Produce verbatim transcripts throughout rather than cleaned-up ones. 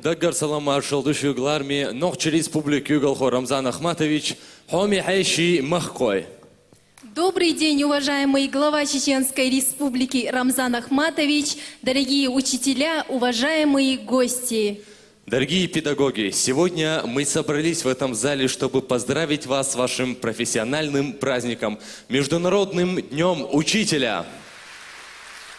Даггара салам маршал ду шуьга, лараме Нохчийн Республикин куьйгалхо Рамзан Ахматович, хьоме хьеший, махкахой. Добрый день, уважаемый глава Чеченской Республики Рамзан Ахматович, дорогие учителя, уважаемые гости. Дорогие педагоги, сегодня мы собрались в этом зале, чтобы поздравить вас с вашим профессиональным праздником, Международным днём учителя.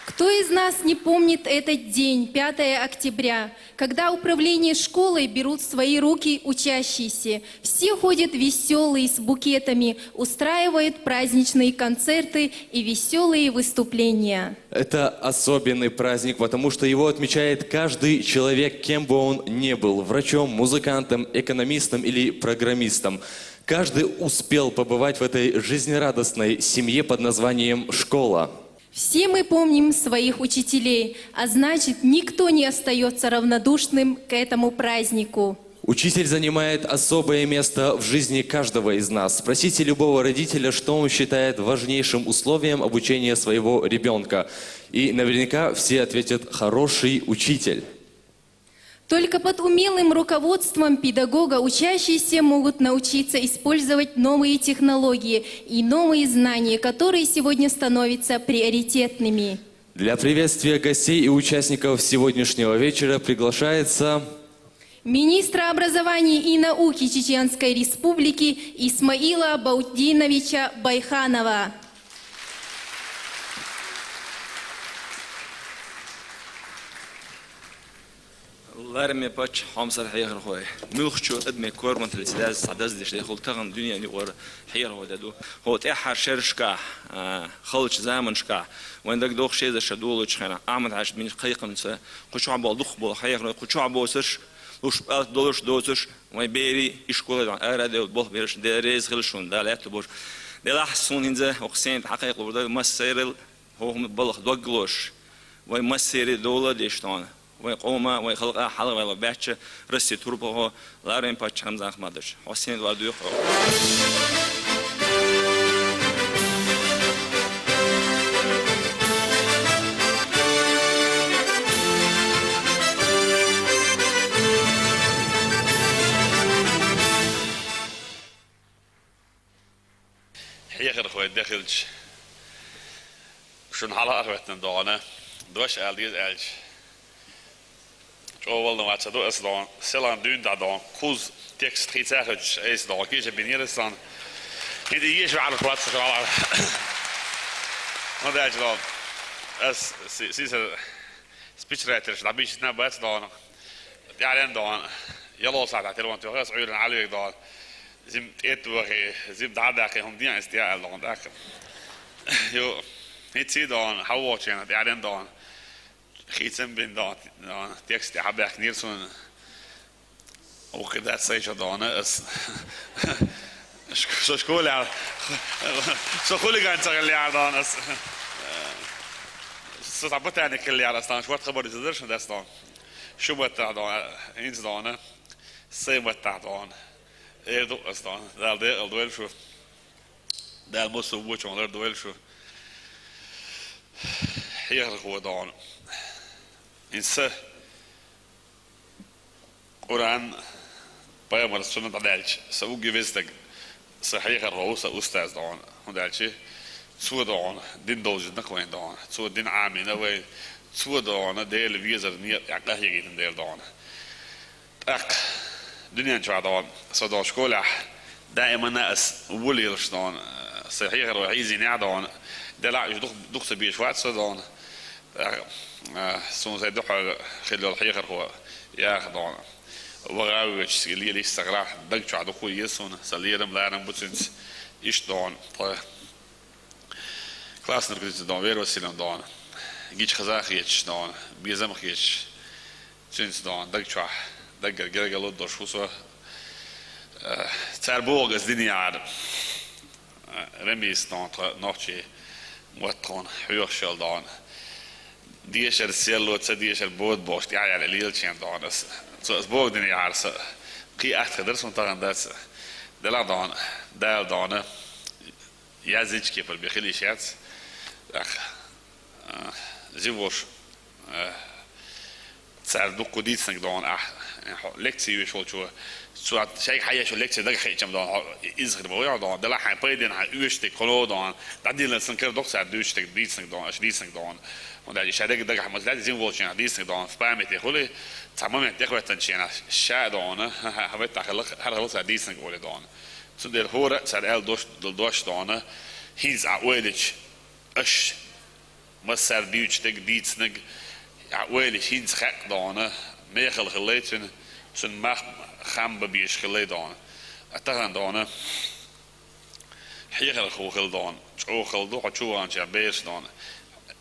Кто из нас не помнит этот день, пятое октября, когда управление школой берут в свои руки учащиеся? Все ходят веселые, с букетами, устраивают праздничные концерты и веселые выступления. Это особенный праздник, потому что его отмечает каждый человек, кем бы он ни был: врачом, музыкантом, экономистом или программистом. Каждый успел побывать в этой жизнерадостной семье под названием школа. Все мы помним своих учителей, а значит, никто не остаётся равнодушным к этому празднику. Учитель занимает особое место в жизни каждого из нас. Спросите любого родителя, что он считает важнейшим условием обучения своего ребёнка. И наверняка все ответят: «Хороший учитель». Только под умелым руководством педагога учащиеся могут научиться использовать новые технологии и новые знания, которые сегодня становятся приоритетными. Для приветствия гостей и участников сегодняшнего вечера приглашается министра образования и науки Чеченской Республики Исмаила Баутдиновича Байханова. Лараме паччахь, хьомсара хьехархой, муьлххачо адамий корматаллица даза цхьа даздеш дехула тахана дуьненан юкъара хьехархой де ду. ХӀокху тӀаьххьара шерашкахь, а, халчу заманашкахь, вайн дагадогӀу ши эзар шо долалучу хенахь, Ахьмад-Хьаьжин бинчу кхайкхамца, кху чохь болу дукхахболу хьехархой, кху чохь боцурш, луш пӀалт долуш доцурш, вайн берийн, ишколан ара а девлла болх берш, Дела реза хила шуна, Дала аьтто болуш. Делахь суна хӀинца хӀокху сцени тӀе хьакхайкхалур дара массеран а, хӀокху хӀуманна балха дог лозуш, вайн массеран а дола а деш тхуна, вайн къоман а, вайн халкъан а хьалхаваьлла баьчча Россин турпалхо, лараме паччахь Рамзан Ахматович, хьо сцени тӀера доьху хьо. Хьехархой де хилча, шуна хьалха а хӀоьттина догӀана, дош ала деза аьлча, чӀогӀа валла вац ду аса догӀана, селхана дуьйна дӀа догӀана, кхузза текст хийца а хилча, айса догӀана, кийча бинера аса догӀана. ХӀинца и еша ваьӀарш вац аса хьалха. ХӀунда аьлча догӀана, ас си-, сийсара спичрайтерш дӀабийшина а бац догӀана. ТӀаьхьаренна догӀана, ялхолгӀа сахьтехь телефон тоьхна аса Ӏуьйранна Ӏалвега догӀана. Зим тӀе а тохий, зим дӀа а даккхий, хӀума ден аса тӀе а аьлла догӀана тӀаккха. Ю, хӀинций догӀана, хьан вогӀучу хенахь тӀаьхьаренна догӀана. Хийцам бина догӀана, догӀана, текст тӀе хьабаьхкинера суна. Вукхи дац сайчо догӀана ас. Со школехь, со хулиган ца хиллехь догӀана ас. Со цхьа ботаник хиллехь ас, тахана шорта хабар дезар шуна дац догӀана. Шун маттахь догӀана, хӀинца догӀана, сайн маттахь догӀана. Эр ду ас догӀана, Дала декъала дойла шу. Дала массо а вочунах лардойла шу. Хьехархо догӀана. ХӀинца Къуръан, пайхамаран суннат дӀадаьлча, сан угги веза стаг, сан хьехархо ву, сан устаз догӀана. ХӀунда аьлча цо догӀана дин довзийтина вайна догӀана. Цо дин Ӏамийна вайна. Цо догӀана Делан везар некъа тӀехь къахьегийтина дела догӀана. ТӀаккха дуьнен чохь догӀана, со догӀана школехь, даимана ас вуьллуш догӀана, сан хьехархой хьийзийнехь догӀана, делахь уьш дукха, дукха ца безаш вац со догӀана. ТӀаккха, а, суна сайн дуьхьал хилла йолу хьехархо яха догӀана. Ваха а воьдуш, лелийча сан гӀалахь, даг чохь дукха еза суна, сан лерам-ларам бу цуьнца. Иштта догӀана, тхо классный руководитель догӀана, Вера Васильевна догӀана, гича хаза а хеташ догӀана, безам а хеташ, цуьнца догӀана, даг чохь, даггара гергарло долуш ву со. Э, цара бохург ас дина яхьара. Э, Рамис догӀана, тхан нохчийн мотт тхуна хьоьхуш йолу догӀана. Дешар серло, ца дешар бода бохуш, тӀаьхьаяьлла лелачеран догӀана ас. Цо ас бохург дина яхьара сан. Кхин атта хир дара суна тахана дац. Делахь догӀана, Дала догӀана. Яздинчу кепара бен хила йиш яц. ТӀаккха, а, зивош, а, цара дуккха дийцинарг догӀана ахь, Хьо лекци веш волчо, цо шайга хьаеш лекци дага хьаийчам дона, хьо иза хир бу вай дона, делахь хьайн пайдина хьайн оьшург хьуно дона, дӀадилла сан кара доккха цара дуьйцург дийцинг дона, аша дийцинг дона. ХӀунда аьлча ша дага дага хьамаз лаьтта зим волчу дийцинг дона, в памяти хули, цхьа момент тӀехӀоьттинчу хенахь ша дона, хьан меттахь хила, хьара хила цара дийцинг олий дона. Цундела хӀора а цара аьлла дош, дош дона, хӀинца а ойлича, аша массара дуьйцург дийцинарг, а ойла хӀинца хаьа дона, мехала хилла цуьнан, цуьнан мах хам бан безаш хилла дона. А тахана дона, хьехархо хила дона, чӀогӀа хала ду, хьо чу ваханчара бераш дона.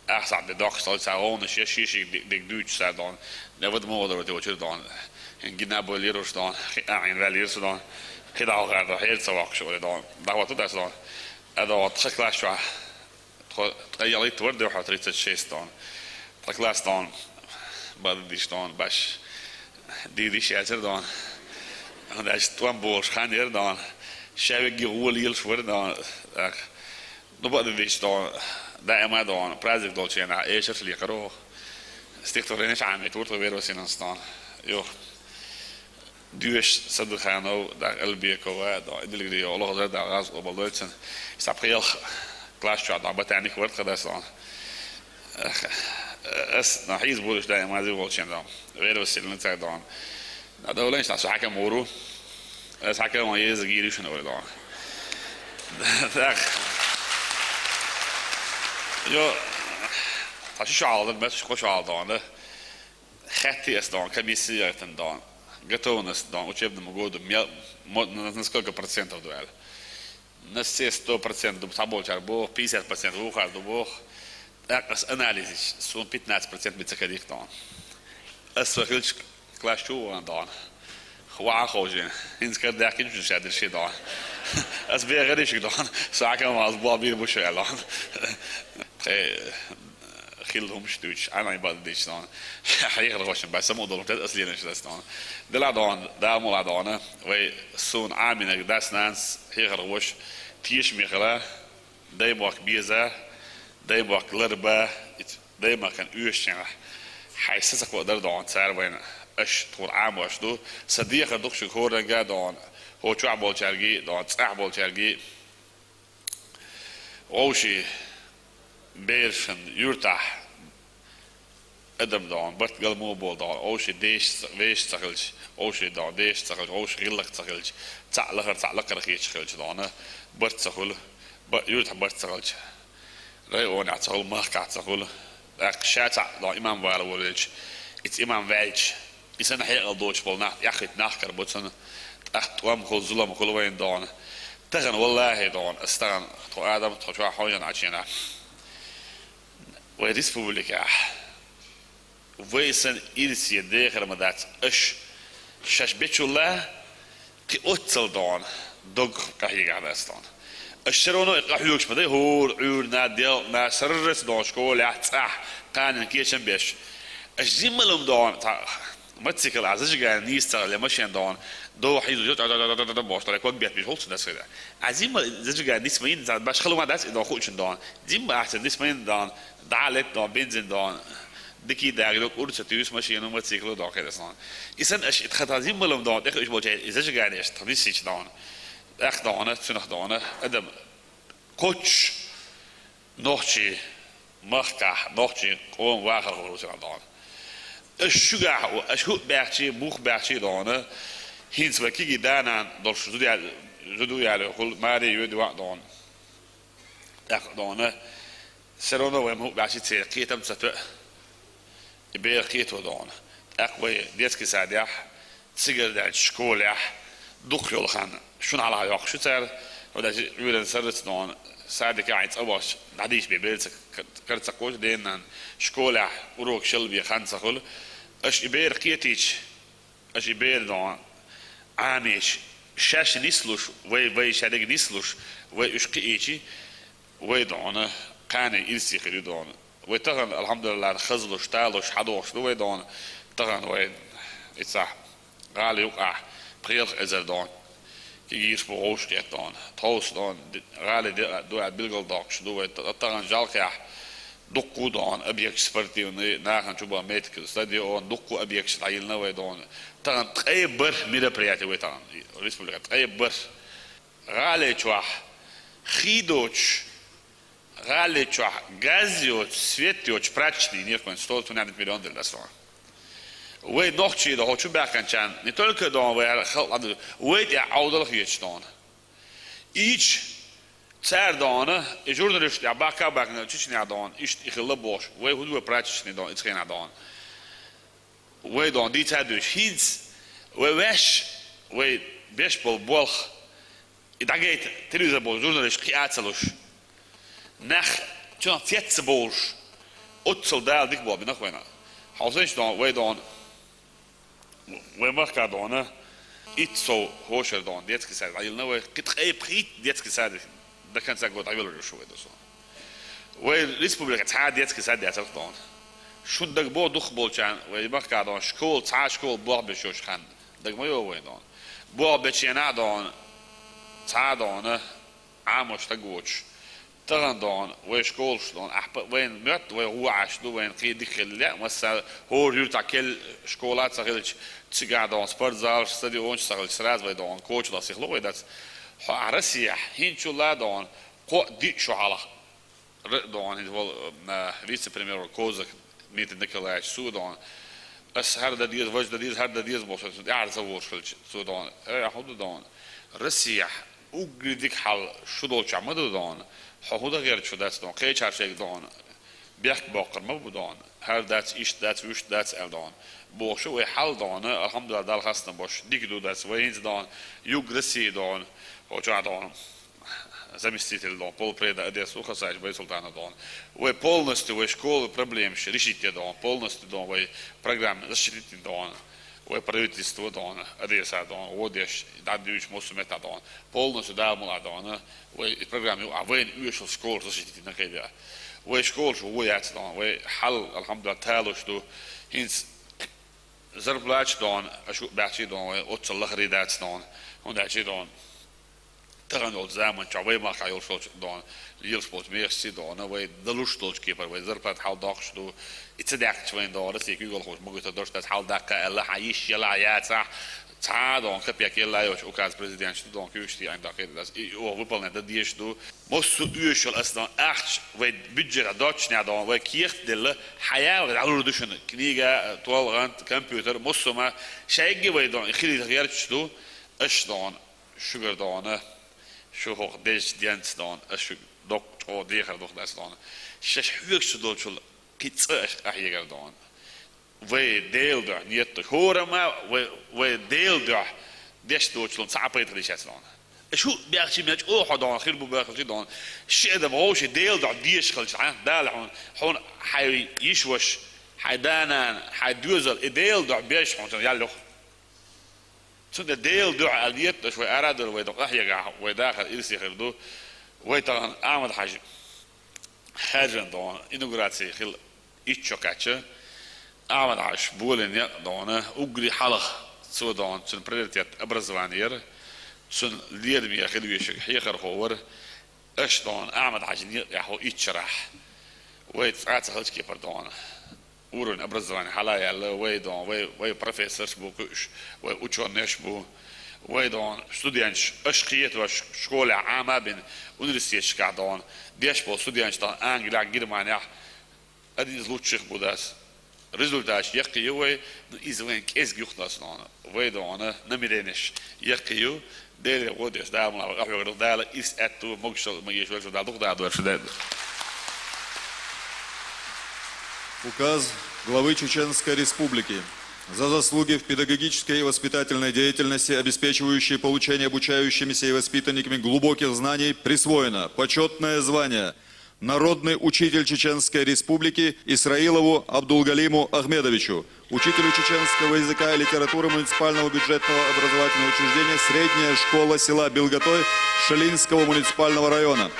Ахсахь де доккхуш цхьа гӀовнаш я, шешиг диг дуьйцуш цара дона. Не вада ма вадару те вачуьра дона. Гина а бойлира уьш дона, хи а Ӏийна ваьллера со дона. КхидӀа хьо хара дона, хьера ца воккхуш олий дона. ДӀахӀотту дас дона. А дона, тха класс чохь. Тхо ткъе ялхитта вара дуьхьал, тридцать шесть дона. Тха класс дона, баддиш дона, баш дийдиш яцара дона. ХӀунда аьлча тӀом болуш хан яра дона. Ша вегги гӀола лелаш вара дона. Ах, ну, баддиш дона, даима дона, праздник долчу хенахь эшарш лекхара оха. Стихотворенеш Ӏамийта вур тхо вервасинанс дона. Йо. Доьшуш Садырханов, дӀа Албекова, дӀа Идилгриев, Лохазар, дӀа гӀаз къобал дойцан. Сан пхи-ялх класс чохь дӀа ботаник вара тхан дас дона. Ас, дӀа хьийза болуш даима зи волчен дона. Вера Васильевна цара дона. ДӀа довланаш дӀа со хьаькам вур ву. Ас хьаькам ван еза гийриш вара дона. Так. Йо, тхьа ши шо хьалдан, мес ши кхо шо хьалдан, да? Хаьттий ас дона, комиссия яйтан дона, готовность дона, учебному году мел-, мо-, на, на сколько процентов ду аьлла. На все сто процентов ду, цхьаболчара боху, пятьдесят процентов вукхара ду боху. ТӀаккха ас анализ йича, суна пятнадцать процентов бен ца кадийхка дона. Ас со хилча класс чу ван дона. Хва а ховжина. ХӀинца кара даьхкинчу ша дира ши дона. Ас бен гӀиришиг дона. Со хьаькам ван ас боху бийр бу шу аьлла дона. Тхе хилла хӀумаш дуьйцуш, Ӏанай баддича дона. Хьехархошна бай самукъадолу тез ас лелаш дац дона. Дела дона, да мула дона. Вай суна Ӏаминарг дас-нанас хьехархоша тешаме хила, даймохк беза, даймохк ларба, и даймахкан оьшученгахь хьайн са ца кхоа дара дона цара вайна. Аша тхуна Ӏамош ду, сан дехар дукха шуьга хӀоранга а дона, хӀо чохь болчаьргий а дона, цӀахь болчаьргий а. Вовший берашан юьртахь адам дона, барт гал мо болу дона, вовший дешаш ца, вешаш ца хилча, вовший дона, дешаш ца хилча, вовший гӀиллакх ца хилча, цхьаъ лахара, цхьаъ лакхара хеташ хилча дона, барт ца хуьлу, ба-, юьртахь барт ца хилча, районехь ца хуьлу, махкахь ца хуьлу. ТӀаккха ша цхьаъ дона имам вала волавелча, иза имам ваьлча, и санна хьекъал доцуш болу нах, тӀаьххьитта нах карабо цунна, тӀаккха тӀом хуьлу, зулам хуьлу вайна дона. Тахана, валлахӀи, дона, ас тахана, тхо Адам, тхо чохь хьойжина Ӏачийнахь. Вай республикехь, вай санна ирсе дехар ма дац, аша шаьш бечулла, кхин оццал дона, дог къахьегахь дац дона. Аша все равно и къахьоьгуш ма дай, хӀора Ӏуьйранна, делкъана, сарралц дона, школехь, цӀахь, кханенна кечам беш. Аша зиммалам дона, цхьа мотоцикл а зажигание нийса ца хилла машен дона, дов хьийзо, бохуш, тара ког бетташ хӀуллакх ца дас хила. А зимма зажигание нийса ма йина, цхьа баш хала ма дац и дона хуучун дона. Зимма ахьа ца нийса ма йина дона, дӀа а летта дона, бензин дона. Дикий дагадо, кӀур ца туьйсу машина, мотоцикл дохкийла сан. И санна аша и тхан тхан зиммалам дона, тӀекхуьуш болчу и зажиганеш тхан висича дона. ТӀаккха дона, цунах дона, адам кхоччуш нохчий махкахь, нохчий къоман вахар хуьлу цунах дона. Аша шуьгахь а, аша хӀуъ баьхчий, мух баьхчий дона, хӀинца вай кегий да-нана долуш зуда ял-, зуда ял хуьлу, маре йоьду а дона. ТӀаккха дона, все равно вай ма хӀуъ баьхчий церан кхетам ца тоьа, и бер кхето дона. ТӀаккха вай детский садехь, цигара даьлча школехь, дукха йолу хан шуна хьалха йоккхуш ю цара, хӀунда аьлча Ӏуьйранна сарралц дона, садика хьайн цӀа бохча, дӀадийча бен бер ца к-, кара ца кхочу дена-нанна, школехь урок шалла бен хан ца хуьлу. Аша и бер кхетийча, аша и бер дона Ӏамийча, шаьш нислуш, вай, вай шаьриг нислуш, вай уьш кхиийчи, вай дона кхане ирсе хир ю дона. Вай тахана, алхьамдулиллахӀ, хазлуш, талуш, хьадохуш ду вай дона. Тахана вай ицахь гӀала юкъахь пхи-ялх эзар дона кегийраш бу, вовшахкхетта дона. Тховса дона, ди-, гӀали де а ду аьлла билгалдоккхуш ду вай. Та-, тахана жалкхехь Дуккха дона объекташ спортивный, нахана чу бан меттиг, стадион, дуккха объекташ дӀайиллина вай дона. Тахан ткъе бархӀ мероприяти вай тахан республика, ткъе бархӀ. ГӀалий чохь хий доцуш, гӀалий чохь газ йоцуш, свет йоцуш прачечный йинера вайна, сто, цунна миллион делла ас ван. Вай нохчий дона хӀокху чу баьхкинчарна, не только дона вай халкъ, вай тӀехь Ӏовдал хеташ дона. Ийча цара дона, и журналист тӀехь баккха а баккхина Чечнехь дона, иштта и хилла бохуш, вай хӀун ду вай прачечный дона, и цхьанхьа дона. Вай дона дийца а дуьйцуш, хӀинца вай ваьш, вай беш болу болх, и дӀагайта телевизор болчу журналисташа кхин а ца луш, нах цунах цец ца бовлуш, оццул Дала дика болх бина вайна. Хьовсийша дона, вай дона, вай махка дона, итт сов хӀошара дона детский сад дӀайиллина вай, кхин ткъе пхийтта детский сад до конца года дӀавелла ю шу вай досо. Вай республика цхьа а детский сад яцара дона. Шун дага боху дукхахболчарна, вай махка дона, школа, цхьа а школа болх беш йолчу ханна дага ма йо вайн дона. Болх бечу хенахь дона, цхьа а дона Ӏамош стаг воцуш. Тахана дона, вай школаш дона, ахь па-, вайна моьтту, вай гӀо Ӏаш ду, вайна кхин дика хила лаьа, масса хӀора юьртахь керла школа а ца хилча, цигахь дона спортзалаш, стадионаш ца хилча, сразу вай дона кочалах сихло вай дац. Хьо ахь Россияхь, хӀинцул а дона, кхоъ-диъ шо хьалха, р-, дона, хӀинца волу, а, вице-премьер волу Козак Дмитрий Николаевич, цо дона, ас хӀара дан деза, важа дан деза, хӀара дан деза бохуш, цунна тӀаьхьара ца волуш хилча, цо дона, э, хьо ду дона, Россияхь уггаре дика хьал шу долчохь ма ду дона, хьо хӀун дан гӀерта шу дац дона, кхечара шайга дона бехк боккхур ма бу дона, хӀара дац, иштта дац, вуьшта дац аьлла дона. Бохуш вай хьал дона, алхьамдулиллахӀ, Далла хастам беш, дика ду дац, вай хӀинца дона, юг России дона, хӀокху чохь дона заместитель дона, полпреда Одесса ву Хасаевич Байсултанов дона. Вай полностью вай школан проблемаш решить дина дона, полностью дона вай программа защитить дина дона. Вай правительство дона, Одесса дона, вон деш, дӀадуьйцуш массо а меттехь дона. Полностью Дала мукъалахь дона, вай и программа ю, а вайна оьшуш школаш защитить дина кхайда. Вай школаш вон яц дона, вай хьал, алхьамдулиллахӀ, талуш ду. ХӀинца зарплаташ дона, аша баьхчий дона, вай оццул лахара дац дона. ХӀунда аьлча дона, тахана йолчу заманчохь вай махкахь йолуш йолчу дона, лелаш болчу мехашций дона, вай далуш долчу кепара вай зарплата хьалдоккхуш ду. И ца даьккхича вайн дона, Россия куьйгалхочун магита дошдац, хьалдаккха аьлла, хьан йиш яла, хьан яцахь, цхьа а дона капек елла йоцуш указ президенташ ду дона, куьйгаш тӀе айна даккхийта дац. И оха выполнять дан дезаш ду. Массо а оьшуш йолу ас дона ахча вай бюджетехь доццушехь дона, вай кехат а делла, хьан яла дӀалур ду шуна, книга, толгӀант, компьютер, массо а ма, шайгга вай дона, и хилийта гӀерташ ду, аша дона. Шуьгара дона, шу хӀокху дезачу денца дона, ас шуьга доккха чӀогӀа дехар духу дац дона. Шаьш хьоьгуш ца долчул кхин цкъа аша къахьегара дона. Вай Делан дуьхьа нийят ду. ХӀораммо вай, вай Делан дуьхьа деш доцул цхьа а пайда хилийша яц дона. Аша хӀуъа баьхча мел чӀогӀа хьо дона, хир бу бохуш дона. Ши адам вовшийн Делан дуьхьа дезаш хилча, хьан, Дала хьуна, хьуна хьайн йиш-ваша, хьайн да-нана, хьайн доьзал, и Делан дуьхьа безаш хьуна цунна ял юха. Цундела Делан дуьхьа аьлла нийят ду аша, вай ара а дара, вай дукха къахьегахь, вай дахар ирсе хир ду. Вай тахана Ахьмад-Хьаьжа хаьржина дона, инаугураци хилла итт шо кхаьчча, Ахьмад-Хьаьжа болийна некъ дона, уггаре хьалха цо дона, цуьнан приоритет образование яра, цуьнан лераме хила везаш хьехархо вара. Аша дона Ахьмад-Хьаьжин некъехь хӀокху итт шарахь вай цкъа а ца хилча кепара дона уровень образования хьала а яьлла, вай дона, вай, вай профессорш бу кхуьуш, вай учёныш бу, вай дона студенташ, аша кхетош, школехь Ӏама а бина, университеташкахь дона деш болу студенташ дона Англехь, Германехь, один из лучших бу дац. Результаташ яккхий ю вай, ну, иза вайн кӀезиг юхнос дона. Вай дона намеренеш яккхий ю, Деле гӀо деш, Дала мукъалахь къахьоьгур ду, Дала иза аьтту, могушалла ма-, еш вай шу, Дала дукха даха дойла шу, Дела. Указ главы Чеченской Республики. За заслуги в педагогической и воспитательной деятельности, обеспечивающие получение обучающимися и воспитанниками глубоких знаний, присвоено почётное звание «Народный учитель Чеченской Республики» Исраилову Абдулгалиму Ахмедовичу, учителю чеченского языка и литературы муниципального бюджетного образовательного учреждения «Средняя школа села Билгатой» Шелинского муниципального района.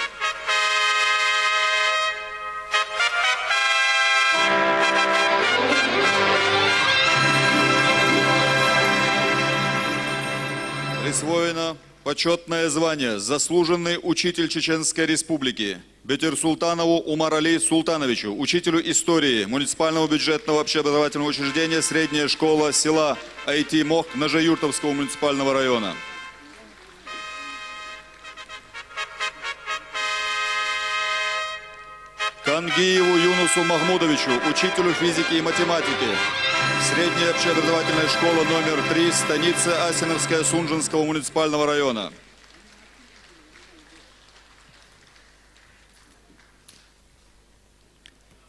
Присвоено почётное звание «Заслуженный учитель Чеченской Республики». Бетерсултанову Умар-Али Султановичу, учителю истории муниципального бюджетного общеобразовательного учреждения «Средняя школа» села Айти-Мохк Нажаюртовского муниципального района. Кангиеву Юнусу Махмудовичу, учителю физики и математики, средняя общеобразовательная школа номер три, станица Асиновская Сунженского муниципального района.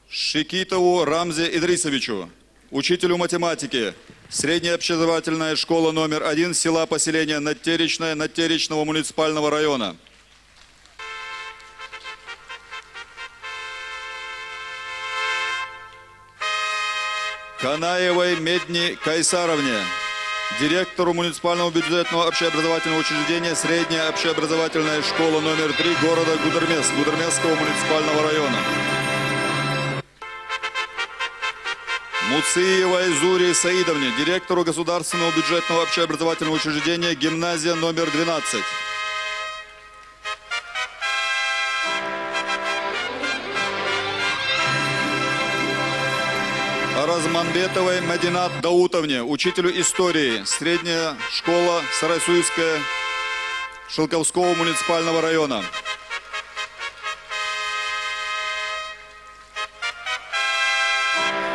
Шикитову Рамзе Идрисовичу, учителю математики, средняя общеобразовательная школа номер один, села поселения Надтеречное Надтеречного муниципального района. Канаевой Медни Кайсаровне, директору муниципального бюджетного общеобразовательного учреждения «Средняя общеобразовательная школа номер три» города Гудермес Гудермесского муниципального района. Муциевой Зуре Саидовне, директору государственного бюджетного общеобразовательного учреждения гимназия номер двенадцать. Аразманбетовой Мадинат Даутовне, учителю истории, средняя школа Сарасуйская Шелковского муниципального района.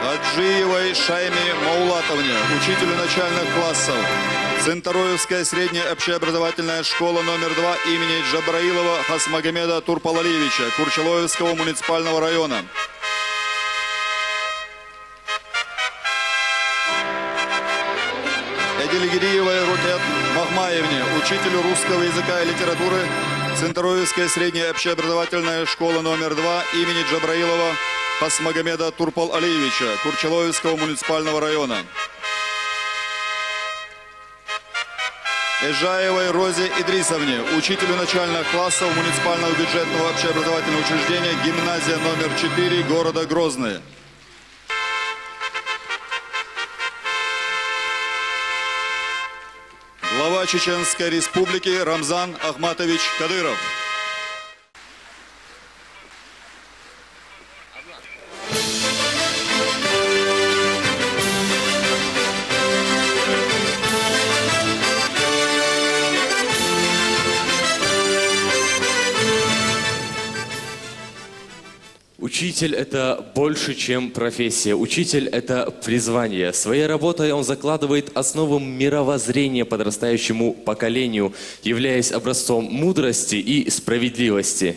Аджиевой Шайме Маулатовне, учителю начальных классов, Центороевская средняя общеобразовательная школа номер два имени Джабраилова Хасмагомеда Турпалалиевича Курчалоевского муниципального района. Эдильгириевой Рукет Махмаевне, учителю русского языка и литературы, Центроевская средняя общеобразовательная школа номер два имени Джабраилова Хасмагомеда Турпал-Алиевича Курчалоевского муниципального района. Эжаевой Розе Идрисовне, учителю начальных классов муниципального бюджетного общеобразовательного учреждения гимназия номер четыре города Грозный. Глава Чеченской Республики Рамзан Ахматович Кадыров. Учитель — это больше, чем профессия. Учитель — это призвание. Своей работой он закладывает основы мировоззрения подрастающему поколению, являясь образцом мудрости и справедливости.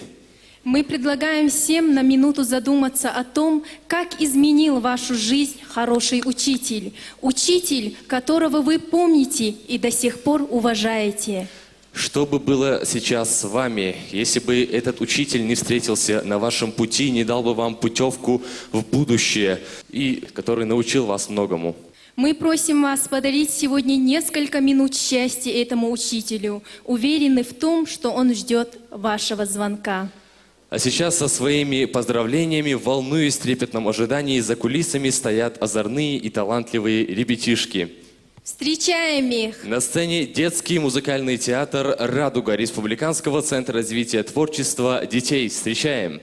Мы предлагаем всем на минуту задуматься о том, как изменил вашу жизнь хороший учитель. Учитель, которого вы помните и до сих пор уважаете. Что бы было сейчас с вами, если бы этот учитель не встретился на вашем пути, не дал бы вам путевку в будущее, и который научил вас многому? Мы просим вас подарить сегодня несколько минут счастья этому учителю, уверены в том, что он ждет вашего звонка. А сейчас со своими поздравлениями, волнуясь в трепетном ожидании, за кулисами стоят озорные и талантливые ребятишки. Встречаем их! На сцене детский музыкальный театр «Радуга» Республиканского центра развития творчества детей. Встречаем!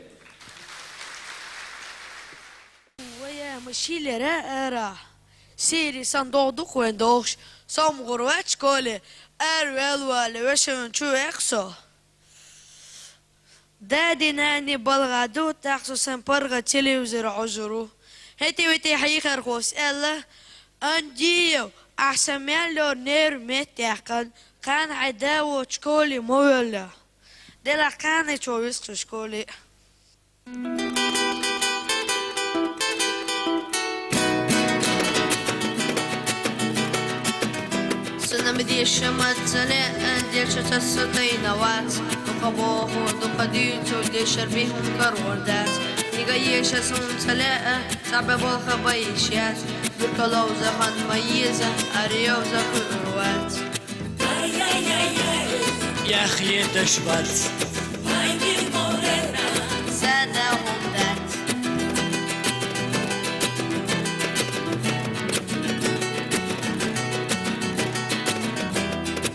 Уэе, мышилере эра. Сири сан догдук вен догш. Сом гурвет школе. Эр вел вале вешен чу эксо. Дади нани балгаду, тахсу сен парга телевизор ожуру. Хети вети хихар хос элла. Андиев, ахсамян ло нер мет яхан, кан айда во школе мовелла. Дела кан и човис школе. Сынам дешамат зале, дешата сатайнават. Дука боху, дука дюцу, дешар бихум карвардат. Ига еша сун зале, сабе болха байшат. Дурка ловза хан майеза, ариовза курват. Яхье дашват. Сана гъумдат.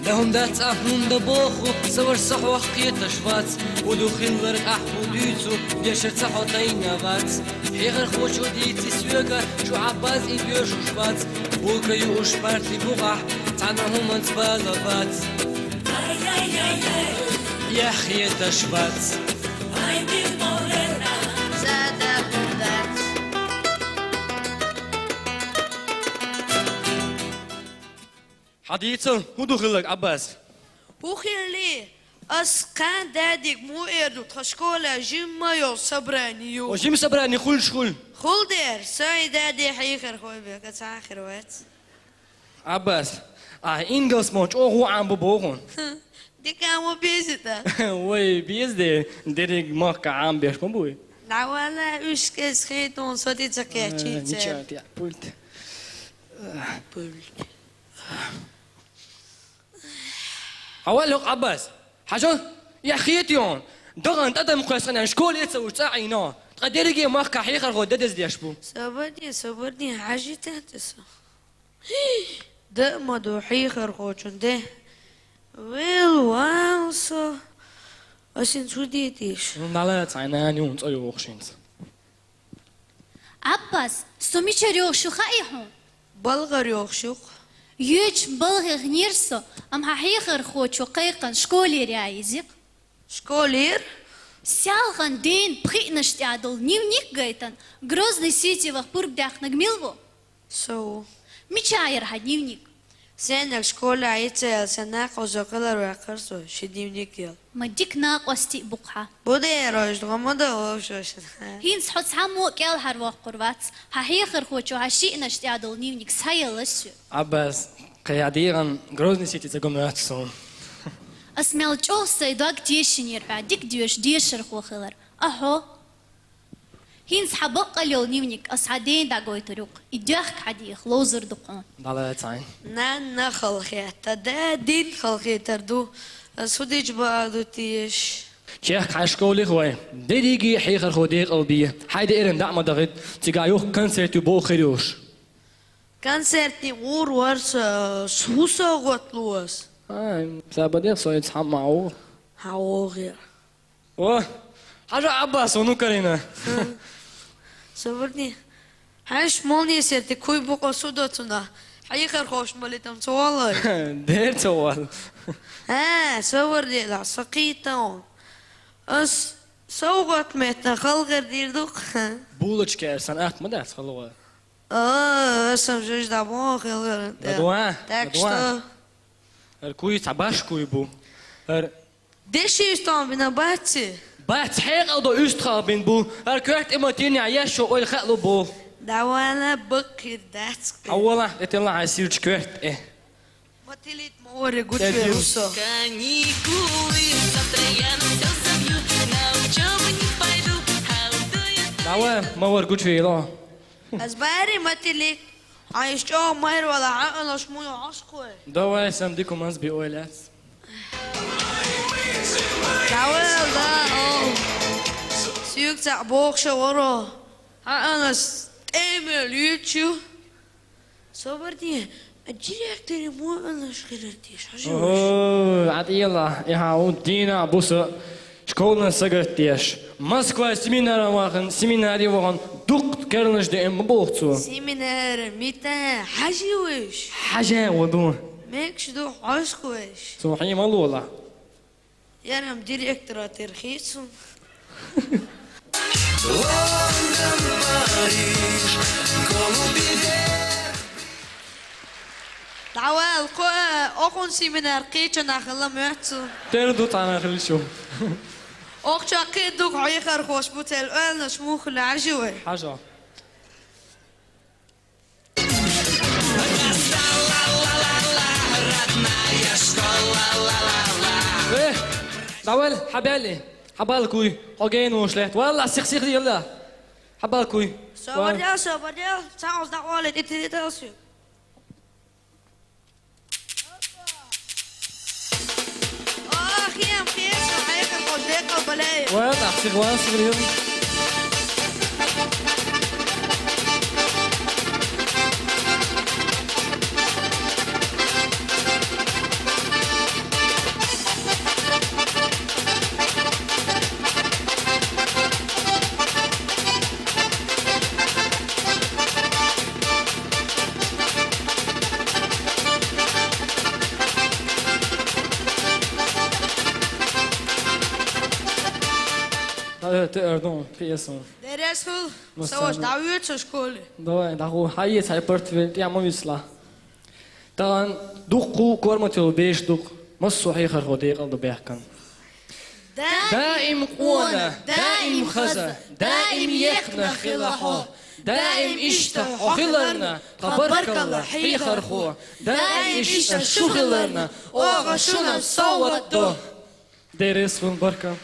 ХӀума дац а хӀунда боху, са вар са хьох кхеташ вац. ХӀун ду хилларг ахь хӀун дуьйцу, дешар ца хьо тайна вац. Хьехархочо дийци соьга, шу Ӏаббас и доьшуш вац. Булка юуш парти бухахь, цхьана хӀуманца бала вац. Эхь, хеташ вац. Хьадийцал, хӀун ду хилларг, Ӏаббас? ХӀун хилли? Ас кхана дадига муха эр ду, тхан школехь жимма йолу собрани ю. О, жима собрани хуьлуш хуьлу. Хул дера, сайн дади хьехархой бен, кхин цхьа а хир вац. Ӏаббас, ахь ингалс мо чӀогӀа ву Ӏам бу боху. Дика ма беза дан. Вай, беза де, дерриг махка Ӏам беш ма буй. ДӀавала, уьш кӀезиг хетон со тӀе ца кхеччи. Э, церан. Ничего, я пульт. Пульт. Хьавал хӀокху, Ӏаббас. Хьажал, я хетайон. Дахана тӀадам кхоьссина школе а ца уьш цӀа Ӏийно. Ткъа дерриге махка хьехархо де деза деш бу. Собар де, собар де, хьажийтан те со. Да а ма ду хьехархочун де. Вел вал со. Ас хӀинца хӀун де теша? Ну, нала цхьа нана юн цӀа йохуш хӀинца. Ӏаббас, со мичара йохуш ю хаьий хьуна? БалгӀара йохуш ю-кх. Йоьчу балгӀех нера со, амма хьан хьехархочо кхайкхина школера яийзира. Школера? Селхана дена пхиънаш тӀехь долу дневник гайтина, Грозный-Сити ваха пурба даьккхинарг мила ву? Со ву. Мичахь яра хьан дневник? Сеннаг школехь йиц а яьлла, сан накъостий кхелхар ваьккхира со, шен дневник яла. Ма дика накъостий бу-кх хьан. Бу дера, ош догӀу ма до вовшашна. ХӀинца хьо цхьаммо а кӀелхьарвоккхур вац, хьан хьехархочо хьан шиънаш тӀехь долу дневник схьаелла соьга. Ӏаббас, кхин хьан дегӀан Грозный-Сити ца го моьтту суна. Ас мел чӀогӀа сайн дог тешийнера хьоьга дика доьшуш дешархо хилар. А хьо? ХӀинца хьан баккъалла йолу дневник ас хьан дена дӀагойтур ю-кх. И доьхка хьан деха ловзур ду-кх хьуна. ДӀалаца хьайна. Нанна халахетта, дадин халахетар ду. Ас хӀун дича бакъ ду теша? Чехка хьайн школех вай. Дерриге хьехархо декъал бе. Хьайн деаран дӀа а ма дахийта, цигахь юха концерт ю боху хир йолуш. Концертний гӀур вара со, хӀун совгӀат лу ас? Ай, сан бадех со иза хьан ма ву. Хьан вогӀера. О, хьажа Ӏаббас, ну карина. Собар де. Хьаьш молния сертиг куй бу-кх, со до цунах. Хьехархошна балийтам ца валлай. Дер ца валла. Э, собар де, сан кхийтта. Ас совгӀат меттана халахетар дийр ду-кх. Булочка эр сан атта ма дац халахетар. О, ас-м жижа дӀабоху халахетар. Да дуа, так да дуа. Что? ХӀара куй цхьа баш куй бу. ХӀара Деши уьстагӀ бина бац? Бац, хьекъал до уьстагӀ бина бу. ХӀара коьрта тӀе ма тинехь, еш шо ойла хаалу бу. ДӀавала бакъ хир дац кхин. Хьавола, тӀе тилла хьайн сирчу коьрта тӀе. Ма тилийта, ма варре гучувер ву со. Каникулы, завтра я на всё забью, на учёбу не пойду, а уйду я. ДӀавала, ма варре гучувер. Ас бари ма тилийта. Хьайн иштта чӀогӀа майра вала, хьан алаш муй хьошкхой? Давай, сан дика манз би ойла яц. Давай, да, о. Суьг цхьаъ бохуша варо. Хьан алаш тӀемел юьйчу. Собар де, а директоре муй алаш хилар теша, хьажа вуьш. Ой, Ӏатилла, и хьан ву дийна буса. Школана сагатдеш. Москва семинара вахана, семинаре вахана, дукха керланаш деана ма боху цо. Семинара мита, хьажа вуьш. Хьажа ву ду. Мегаш ду хьошка веш. Цо хьий ма лола. Ярам директора тера хийцу. Лондон, Париж, Колумбия. ДӀавала, кхо, окхун семинар кхечанахь хила моьтту. Тера ду цхьана хила шу. Охча кхин а дукха хьехархош бу цел ойланаш муха лаьжи вай. Хьажа. Э, дӀавала, хьабаьлли, хьабалла куй, хьо генуш летта. Валла, сих-сих дилла. Хьабалла куй. Собар де, собар де, цхьа оз дӀакъовлийта, итт диталсуьйту. Ох, ем, кхеча, хьехархош декъал бале. Вай, тахсир ван сигрил. Э, тэ эрдун, пиэсун. Дерес хул, ну, саваш, сцена. Давай, дӀавоьду школе. Давай, дӀагӀо, хьаэца хьай портфель, тӀехьа ма висла. Тахан дуккха кормател беш дукха, массо а хьехархо декъал ду баьхкан. Даим къона, даим хаза, даим ехна хила хьо, даим иштта хьо хиларна, тха баркалла, хьехархо, даим иштта шу хиларна, оаха шуна совгӀат до. Деррес вун баркал.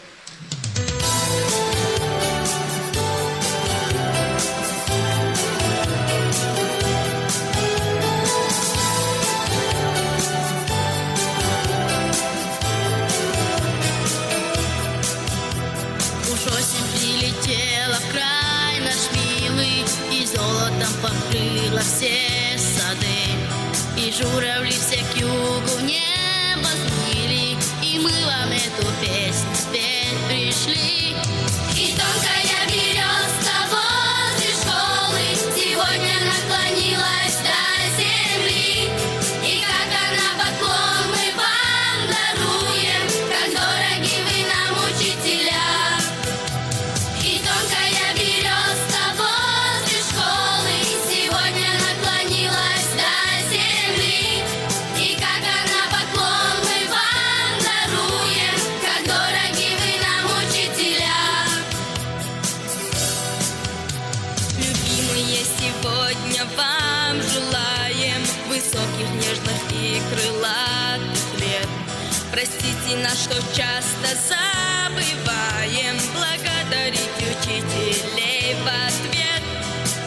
Уж осень прилетела в край наш милый, и золотом покрыла все сады. И журавли все к югу в небо взмыли, и мы вам эту песню спеть пришли. И тонкая берёзка возле школы сегодня наклонилась до земли. И как она поклон мы вам даруем, как дороги вы нам, учителя. И тонкая берёзка возле школы сегодня наклонилась до земли. И как она поклон мы вам даруем, как дороги вы нам, учителя. Любимые, сегодня вам желаем высоких, нежных и крылатых лет. Простите нас, что часто забываем благодарить учителей в ответ.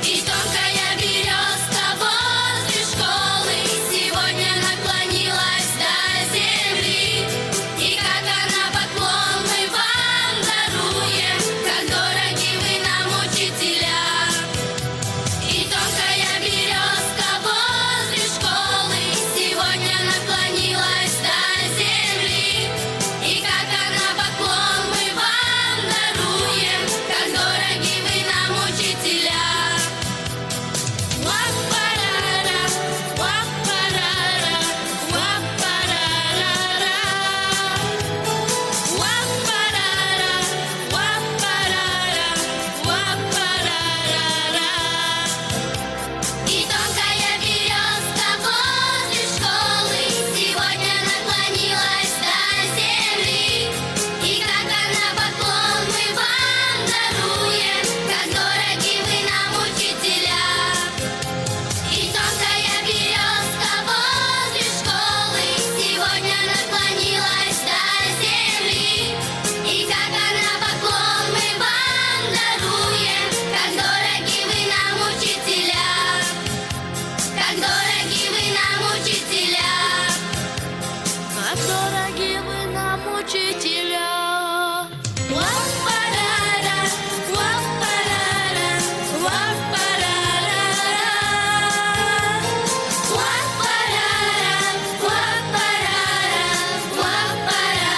И тонкая берёзка возле школы сегодня наклонилась до земли. И как она поклон мы вам даруем, как дороги вы нам, учителя. И тонкая берёзка возле школы сегодня наклонилась до земли. И как она поклон мы вам даруем, как дороги вы нам, учителя. Уа-па-ра-ра, уа-па-ра-ра, уа-па-ра-ра-ра. Уа-па-ра-ра, уа-па-ра-ра, уа-па-ра-ра-ра. И тонкая берёзка возле школы сегодня наклонилась до земли. И как она поклон мы вам даруем, как дороги вы нам, учителя. И тонкая берёзка возле школы сегодня наклонилась до земли. И как она поклон мы вам даруем, как дороги вы нам, учителя. Как дороги вы нам, учителя. Как дороги вы нам, учителя. Уа-па-ра-ра, уа-па-ра-ра, уа-па-ра-ра-ра. Уа-па-ра-ра, уа-па-ра-ра, уа-па-ра-ра-ра.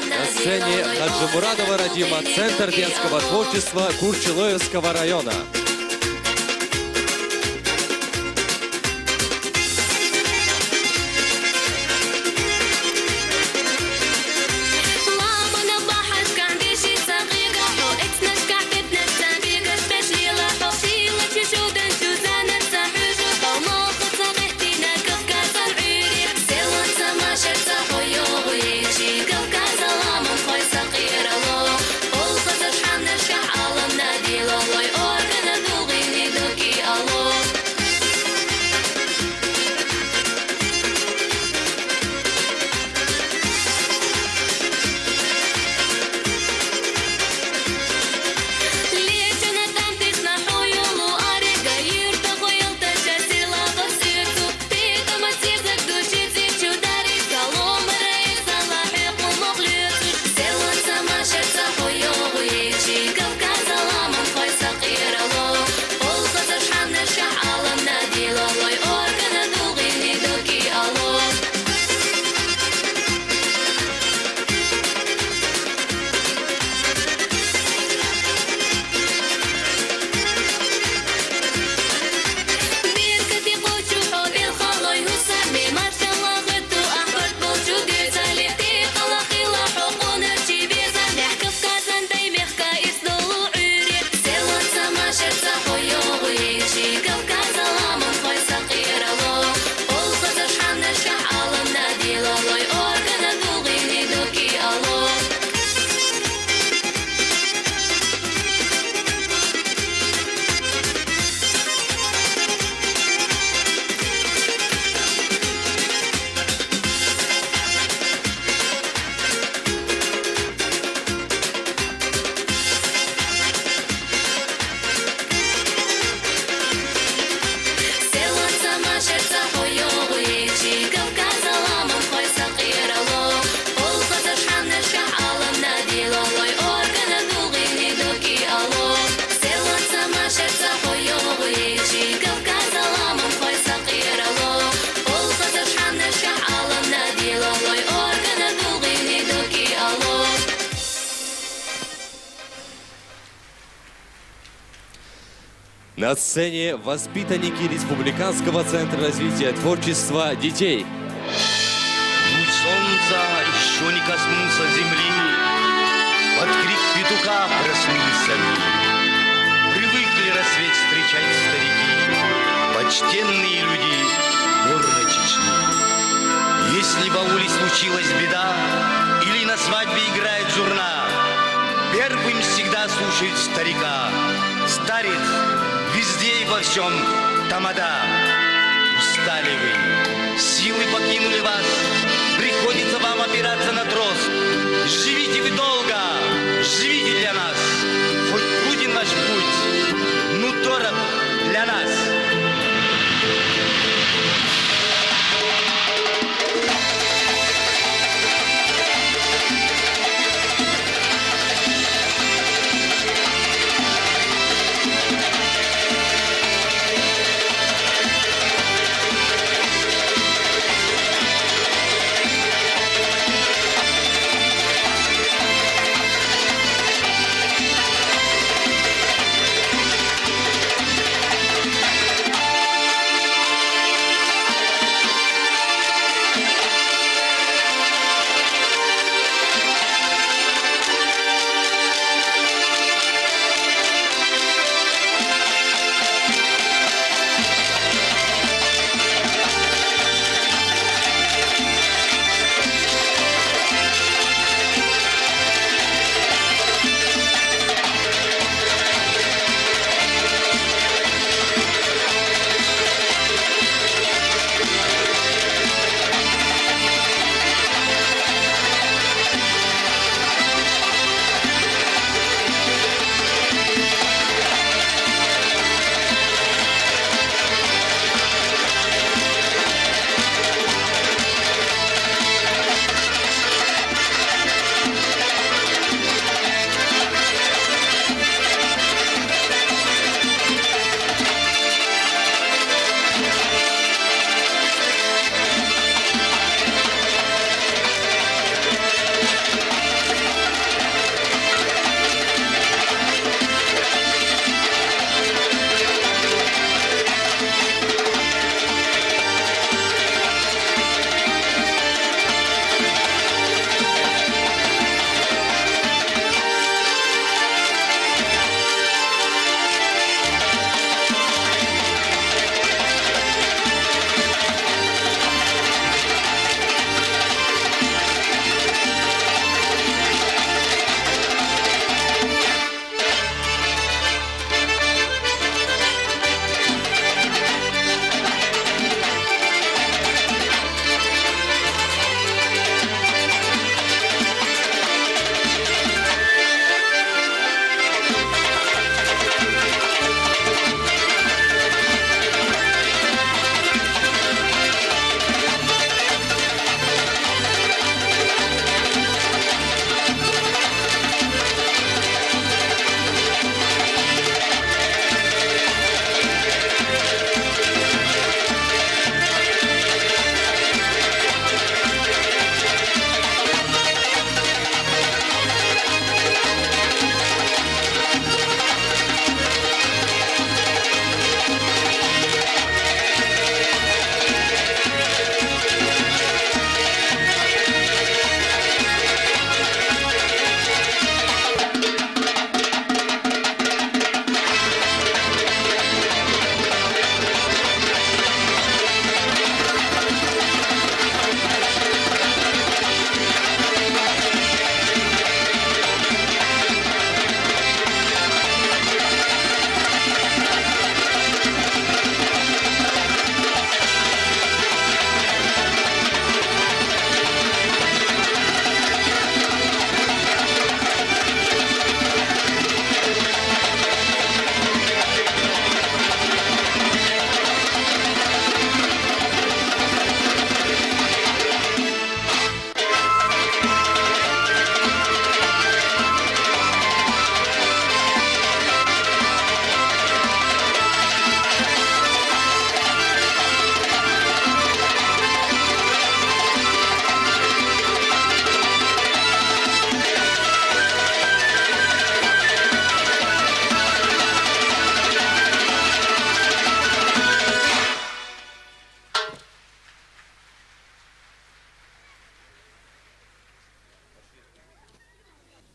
На сцене Хаджимурадова Радима, Центр детского творчества Курчилоевского района. На сцене воспитанники Республиканского центра развития творчества детей. Луч солнца еще не коснулся земли. Под крик петуха проснулись они. Привыкли рассвет встречать старики, почтенные люди горной Чечни. Если в ауле случилась беда или на свадьбе играет журна, первым всегда слушают старика. Старец, везде и во всем тамада. Устали вы, силы покинули вас, приходится вам опираться на трос. Живите вы долго, живите для нас, хоть труден ваш путь, но дорог для нас.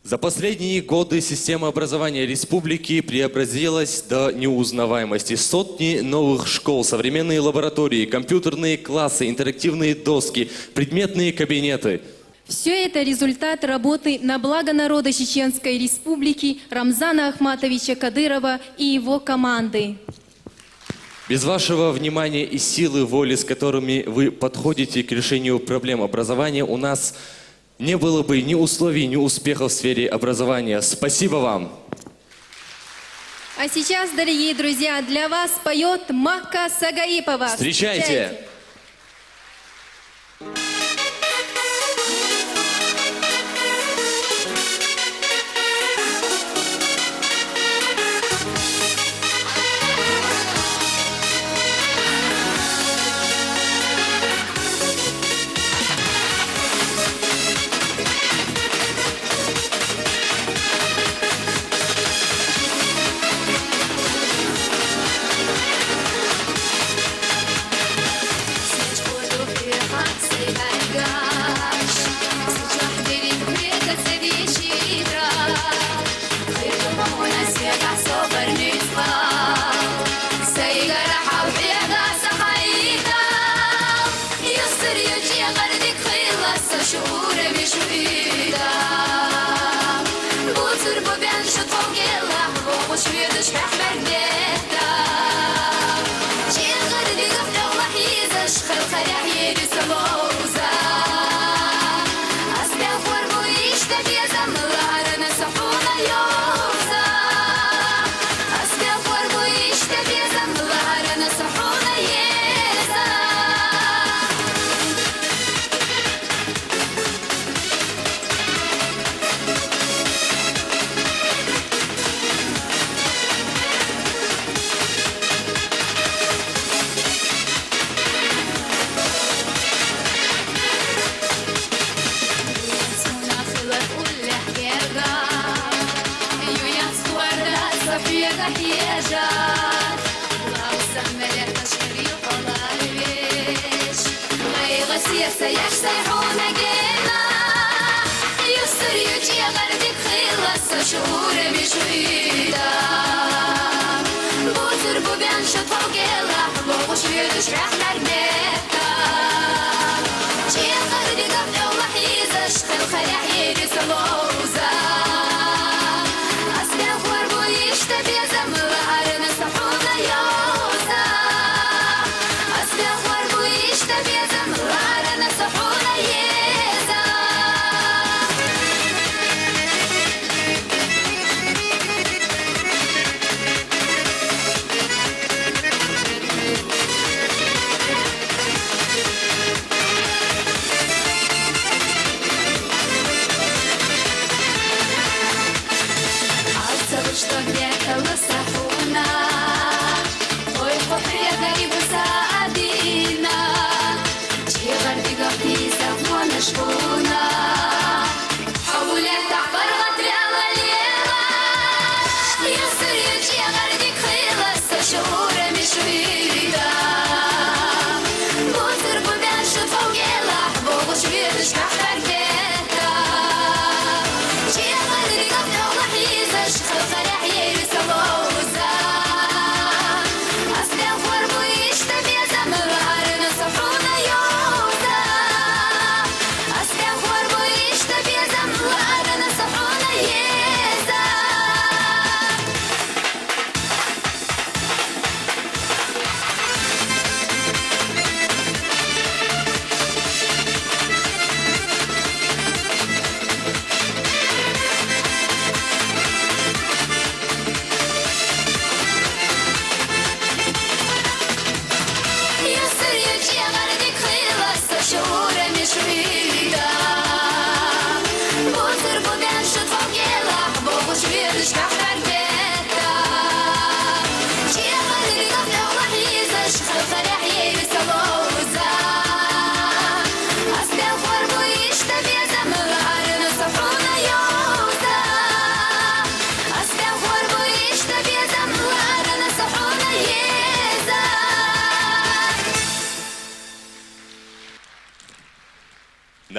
За последние годы система образования республики преобразилась до неузнаваемости. Сотни новых школ, современные лаборатории, компьютерные классы, интерактивные доски, предметные кабинеты. Все это результат работы на благо народа Чеченской Республики Рамзана Ахматовича Кадырова и его команды. Без вашего внимания и силы воли, с которыми вы подходите к решению проблем образования, у нас не было бы ни условий, ни успехов в сфере образования. Спасибо вам! А сейчас, дорогие друзья, для вас поет Макка Сагаипова. Встречайте! Встречайте!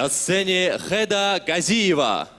На сцене Хеда Газиева.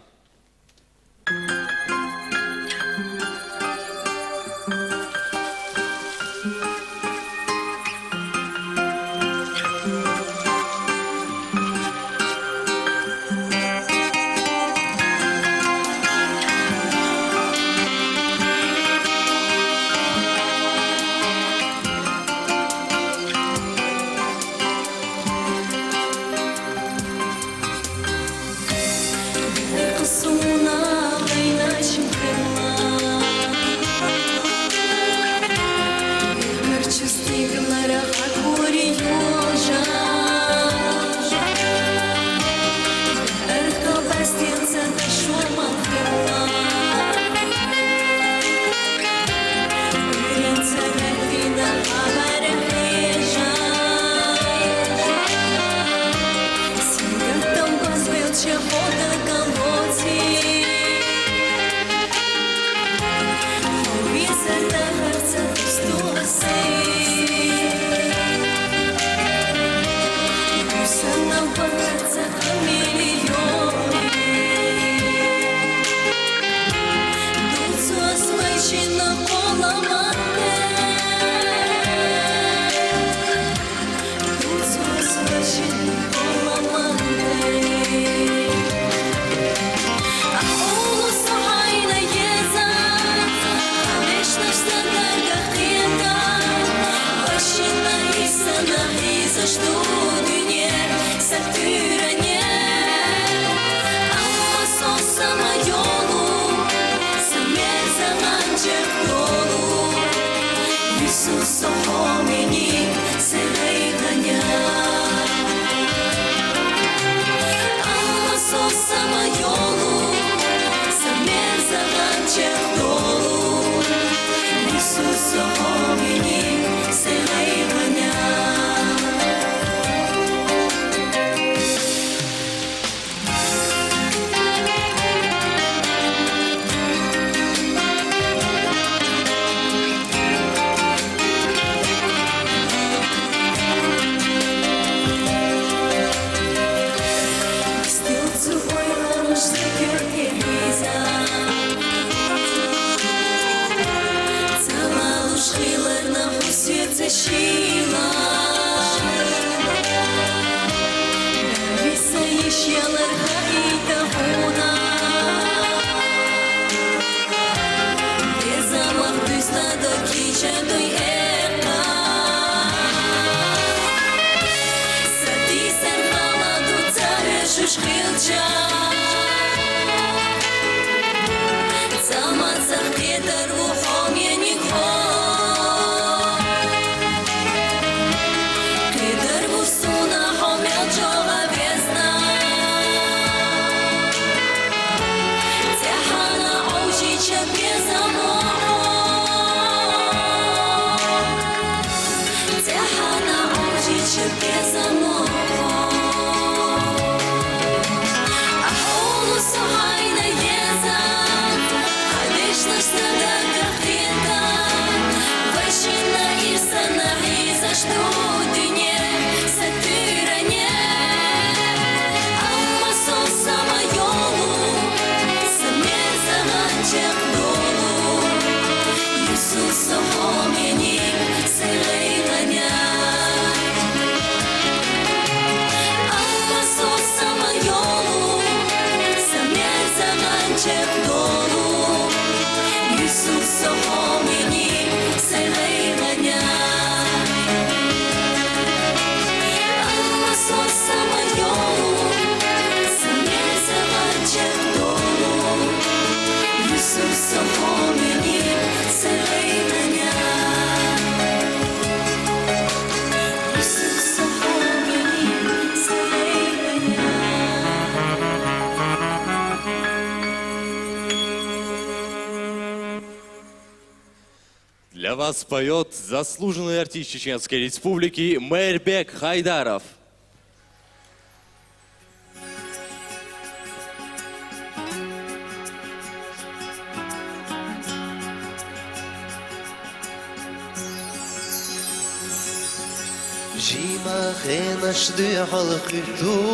Йолу, са мезагӀанчех долу, Исус хьо миниг сегъайгӀана. Стилцу ойлануш зикир тӀериза. Цалалуш хиларна хӀусир цешила. Виса иш ялар хаита хьуна. Безамах дуьзна до кича дуй экъа. Сади сархала дуца вешуш хилча. Заман сах кедар ву хьо мениг хьо. Кедар ву суна хьо мел чӀогӀа безна. ЦӀехьана гӀовжича безамо хьо. ЦӀехьана гӀовжича безамо хьо. Ахьулу сухьайна еза, хьадешна садага хита, вайшинна ирсана хӀизаш ду дуьне. Сатиране, амма со сама йолу, са мезагӀан чекъ долу, Исус хьо мениг сегъайгӀана. Амма со сама йолу, са мезагӀан чекъ долу, Исус хьо мениг сегъайгӀана. Для вас поёт заслуженный артист Чеченской Республики Майрбек Хайдаров. Жима хенаш дуьхьал хӀуьттуш,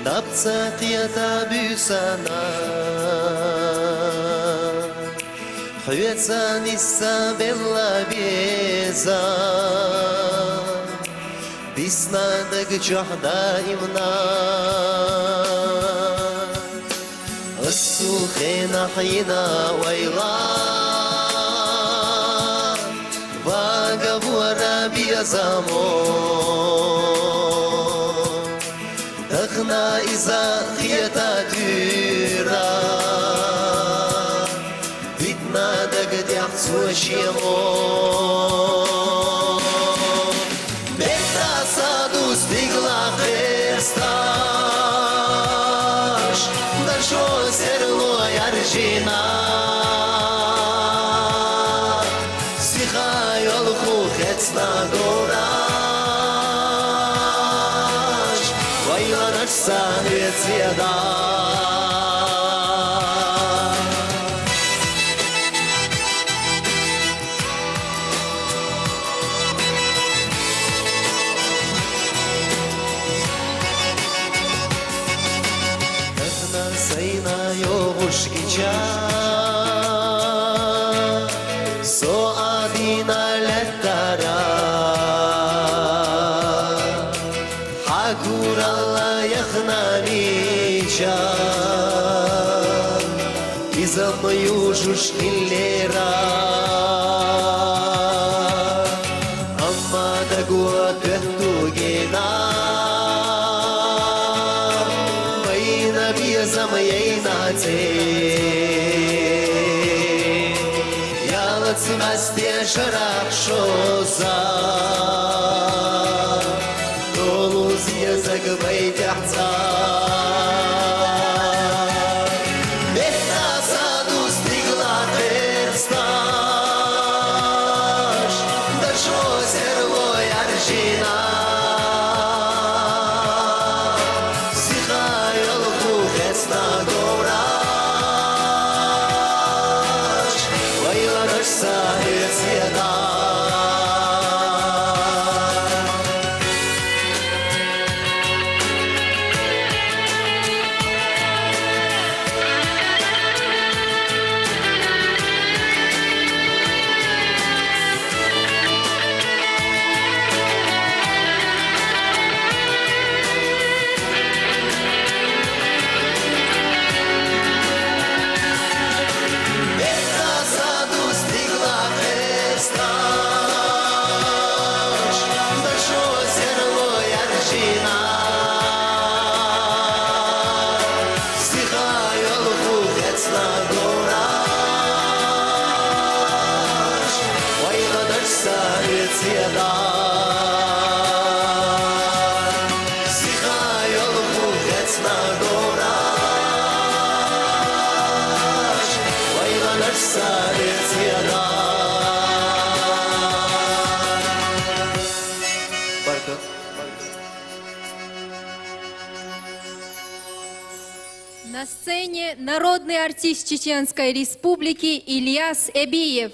наб ца кхета буьйсанна. Хьоьца нисса белла беза, бисна даг чохь даимна. Ас цу хенахь йина ойла, вагавора безамо. Тахана иза хета туьйра, битна дага тӀехь цо шен гӀо. Бетта са ду стигла хесташ, дашо серло яржина. Сиха йолху хецна дораш, вайланаш сан вецеда. Тахана сайна йогӀуш гича, со а дина лаьттара. Хьан куралла яхна мича, иза ма южуш хиллера. Амма дагуа тоьтту гена, вайна безам яйна цӀе. Ялац масте шарахь шоза, долу зезаг байтехь цӀа. На сцене народный артист Чеченской Республики Ильяс Эбиев.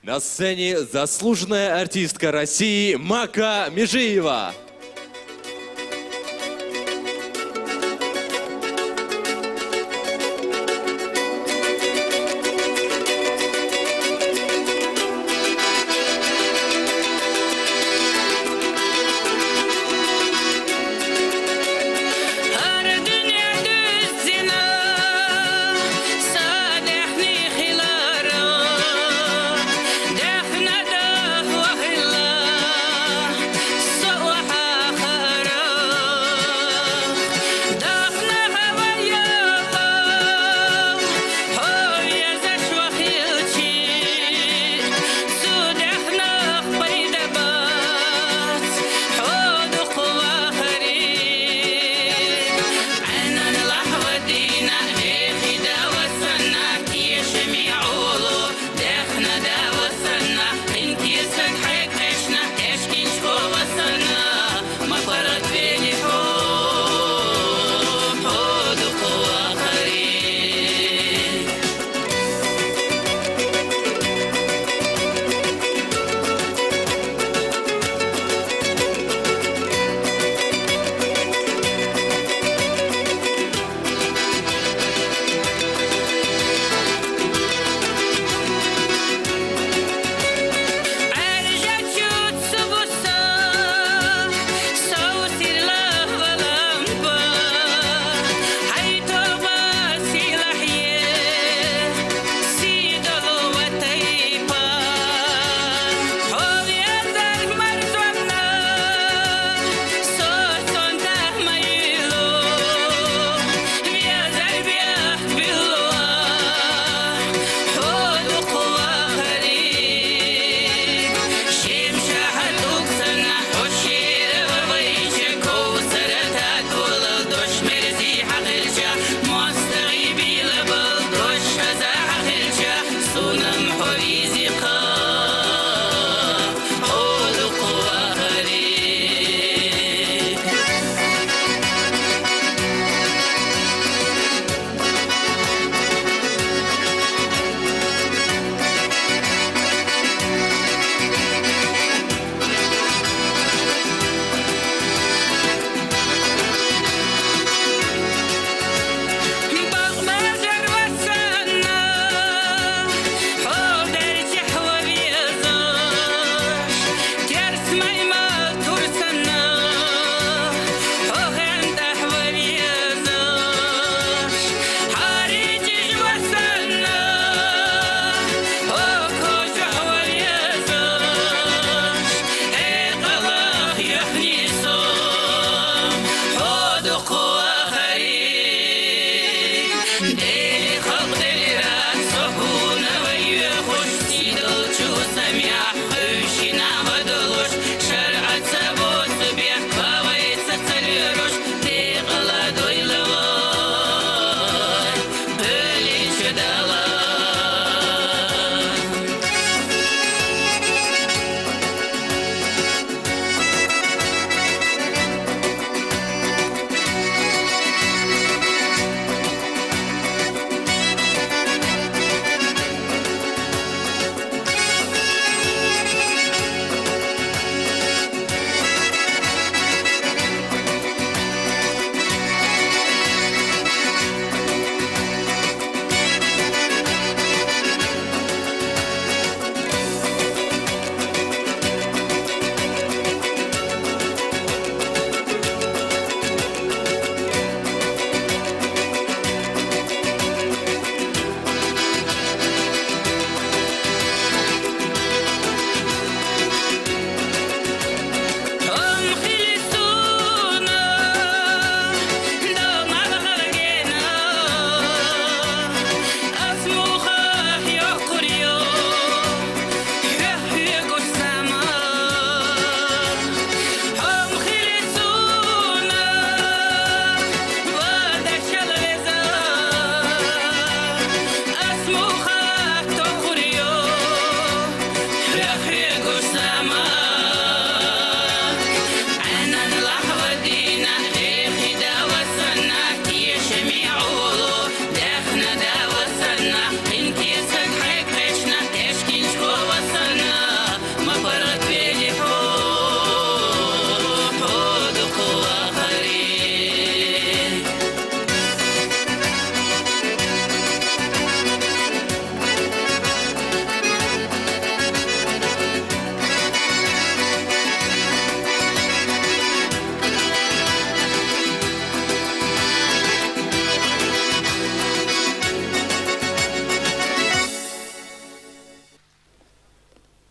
На сцене заслуженная артистка России Мака Межиева.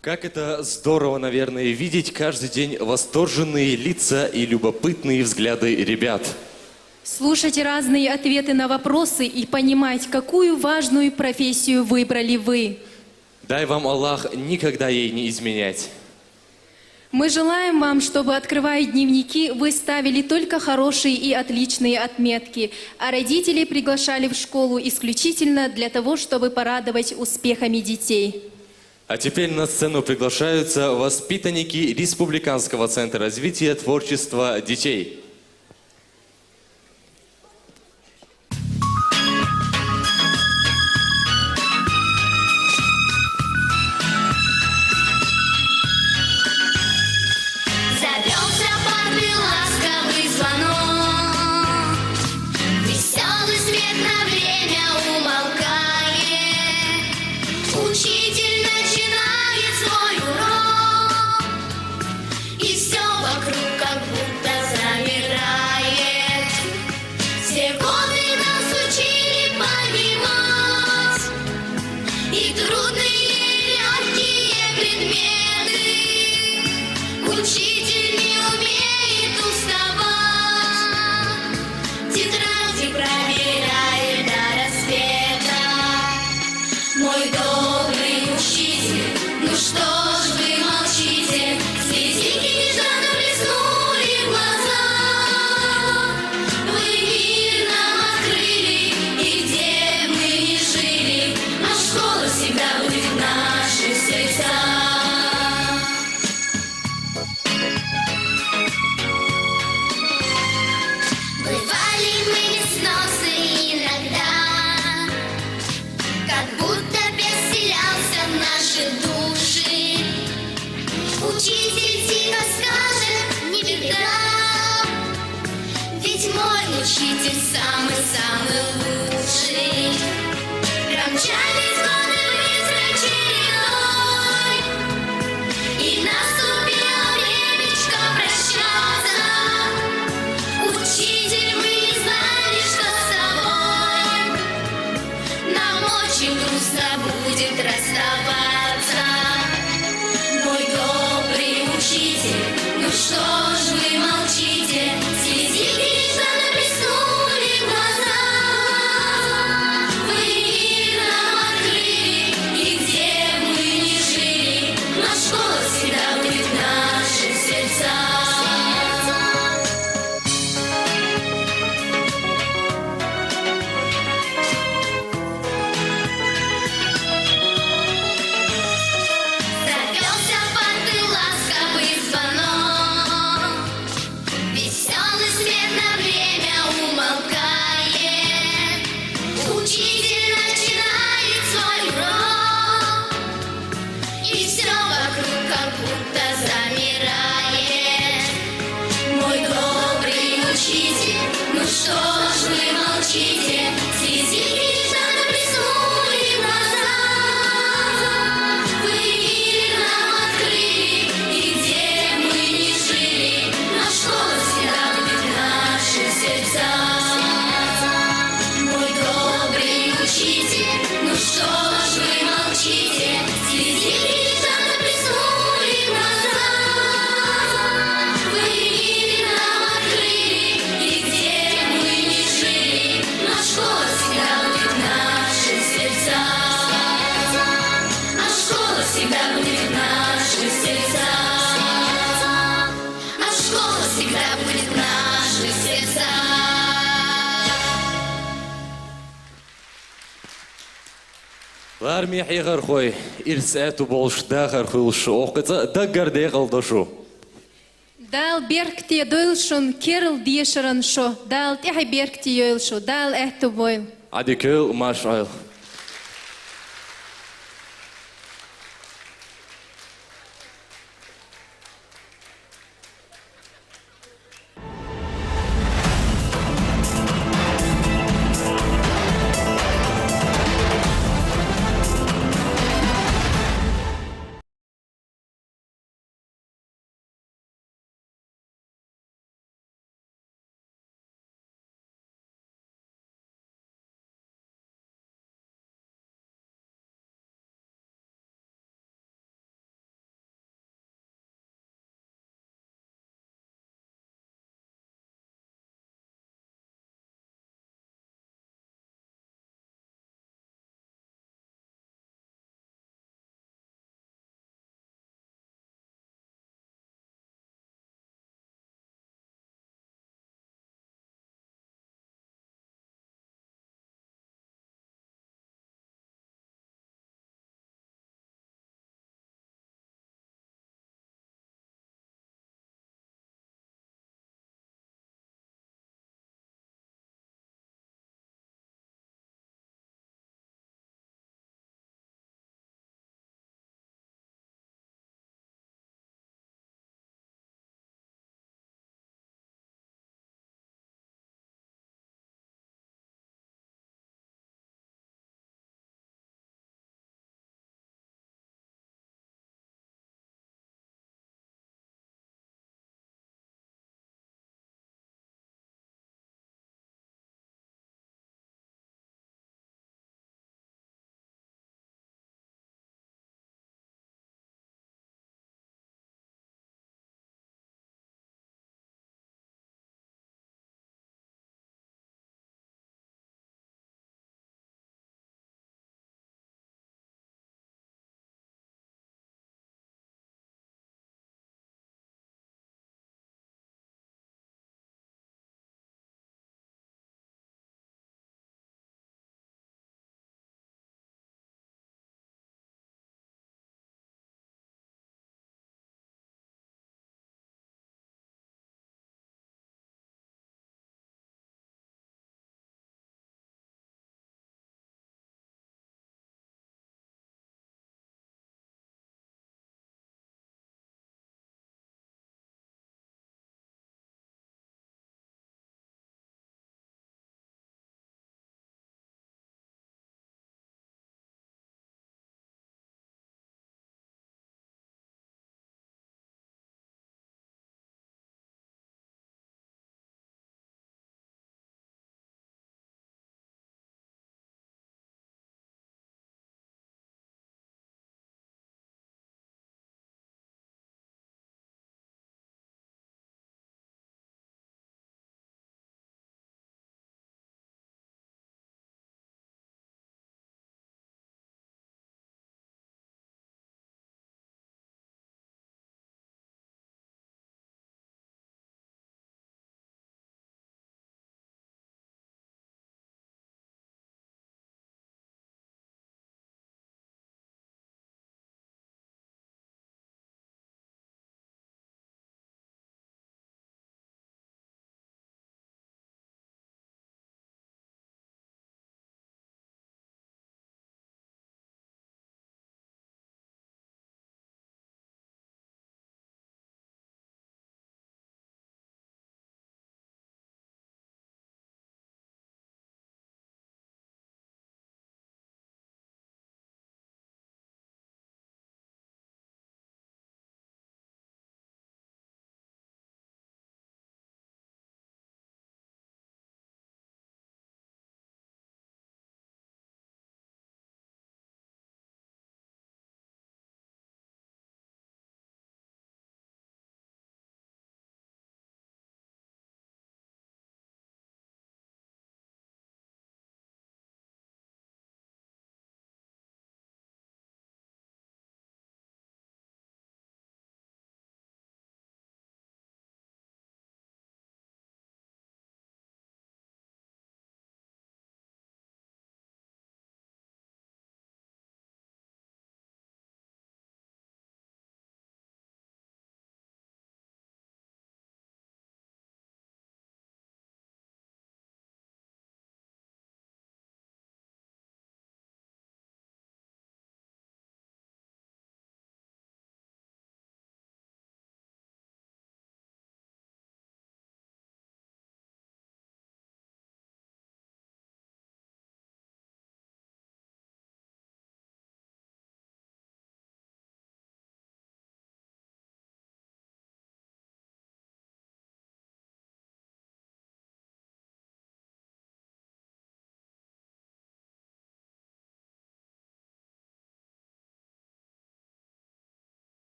Как это здорово, наверное, видеть каждый день восторженные лица и любопытные взгляды ребят. Слушать разные ответы на вопросы и понимать, какую важную профессию выбрали вы. Дай вам Аллах никогда ей не изменять. Мы желаем вам, чтобы, открывая дневники, вы ставили только хорошие и отличные отметки, а родителей приглашали в школу исключительно для того, чтобы порадовать успехами детей. А теперь на сцену приглашаются воспитанники Республиканского центра развития творчества детей. Завёлся парный ласковый звонок, весёлый свет на время умолкает. Учитель начинает свой урок, и всё вокруг как будто замирает. Все годы нас учили понимать и трудные, и лёгкие предметы. Учитель не умеет уставать, тетради проверяет до рассвета. Мой добрый учитель, ну что ж вы молчите? Слезинки нежданно блеснули в глазах. Вы мир нам открыли, и где мы не жили, а школа всегда будет в наших сердцах. Бывали мы несносы иногда, как будто переселялся в наши души. Учитель тихо скажет: «Не беда, ведь мой учитель самый-самый лучший». Промчались годы быстрой чередой, и наступило времечко прощаться. Учитель, мы не знали, что с тобой нам очень грустно будет расставаться. Мой добрый учитель, ну что ж вы молчите? Слезинки нежданно блеснули в глазах. Вы мир нам открыли, и где мы не жили, но школа всегда будет в наших сердцах. Завёлся в парты ласковый звонок, весёлый свет на время умолкает. Учитель начинает свой урок, и всё вокруг как будто замирает. Мой добрый учитель, ну что ж вы молчите? Слезинки нежданно блеснули в глазах. Вы мир нам открыли, и где мы не жили, но школа всегда будет в наших сердцах. Мой добрый учитель, ну что ж вы молчите? Слезинки нежданно блеснули в глазах. Вы мир нам открыли, и где мы не жили, но школа всегда будет в наших сердцах. А школа всегда будет в наших сердцах. А школа всегда будет в наших сердцах. Ларми хьехархой, ирс аьттув болуш дахар хуьлуш, охкъаца даггара декъала до шу. Дала беркате дойла шун керла дешаран шо, Дала тӀехье беркате йойла шу, Дала аьттув бойла. Ӏадика йойла, марша Ӏойла.